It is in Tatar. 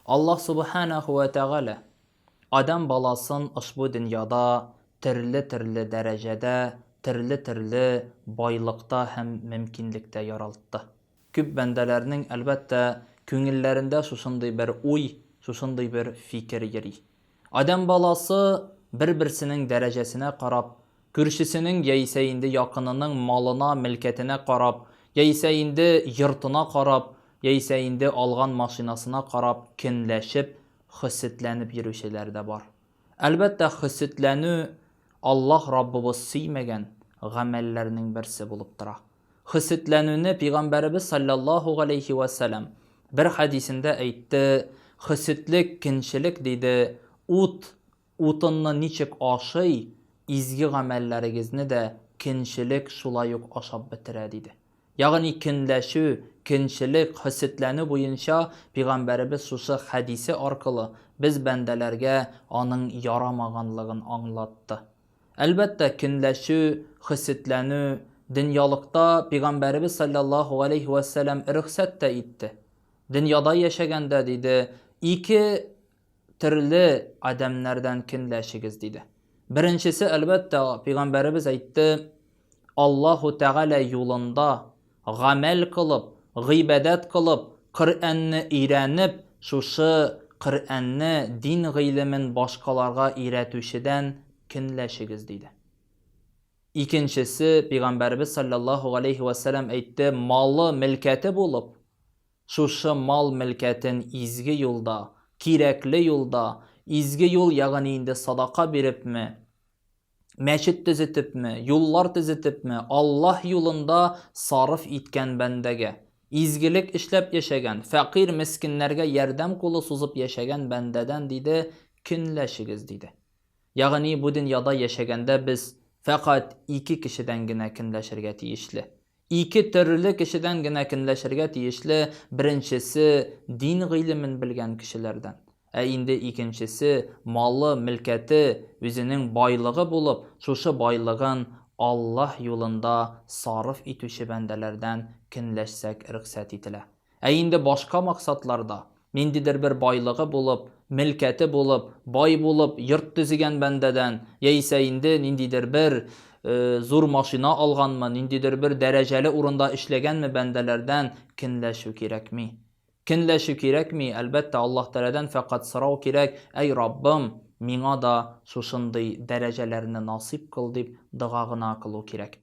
Аллаһ Субханәһү вә Тәгалә адәм баласын ошбу дөньяда төрле-төрле дәрәҗәдә, төрле-төрле байлыкта һәм мөмкинлектә яралтты. Күп бәндәләрнең, әлбәттә, күңелләрендә шушындый бер уй, шушындый бер фикер йөри. Адәм баласы бер-берсенең дәрәҗәсенә карап, күршесенең яисә инде якынының малына, мөлкәтенә карап, яисә инде йортына карап, яисә инде алган машинасына карап көнләшеп, хөсетләнеп йөрүчеләр дә бар. Әлбәттә, хөсетләнү Аллаһ Раббыбыз сөймәгән гамәлләрнең берсе булып тора. Хөсетләнүне Пигамбәребез салләллаһу галәйһи вә сәлам бер хәдисендә әйтте, Хөсетлек, көнчелек, диде, ут утынны ничек ашый, изге гамәлләрегезне дә көнчелек шулай ук ашап бетерә, диде. Ягъни көнләшү, көнчелек, хөсетләнү буенча Пигамбәребез шушы хәдисе аркылы без бәндәләргә аның ярамаганлыгын аңлатты. Әлбәттә, көнләшү, хөсетләнү, дөньялыкта Пигамбәребез салләллаһу галәйһи вә сәлам рөхсәт тә итте. Дөньяда яшәгәндә, диде, ике төрле адәмнәрдән көнләшегез, диде. Беренчесе, әлбәттә, Пигамбәребез әйтте, Аллаһу Тәгалә юлында гамәл кылып, гыйбадәт кылып, Коръәнне өйрәнеп, шушы Коръәнне, дин гыйлемен башкаларга өйрәтүчедән көнләшегез, диде. Икенчесе, Пигамбәребез салләллаһу галәйһи вә сәлам әйтте, малы, мөлкәте булып, шушы мал-мөлкәтен изге юлда, кирәкле юлда, изге юл, ягъни инде садака бирепме, мәчет төзетепме, юллар төзетепме, Аллаһ юлында сарыф иткән бәндәгә, изгелек эшләп яшәгән, фәкыйрь-мескеннәргә ярдәм кулы сузып яшәгән бәндәдән, диде, көнләшегез, диде. Ягъни бу дөньяда яшәгәндә без фәкать ике кешедән генә көнләшергә тиешле. Ике төрле кешедән генә көнләшергә тиешле, беренчесе, дин гыйлемен белгән кешеләрдән, ә инде икенчесе, малы, мөлкәте, үзенең байлыгы булып, шушы байлыгын Аллаһ юлында сарыф итүче бәндәләрдән көнләшсәк рөхсәт ителә. Ә инде башка максатларда, ниндидер бер байлыгы булып, мөлкәте булып, бай булып, йорт төзегән бәндәдән, яисә инде ниндидер бер зур машина алганмы, ниндидер бер дәрәҗәле урында эшләгәнме бәндәләрдән көнләшү кирәкми. Көнләшү кирәкми, әлбәттә, Аллаһ Тәгаләдән фәкать сорау кирәк, Әй Раббым, миңа да шушындый дәрәҗәләрне насыйп кыл, дип дога гына кылу кирәк.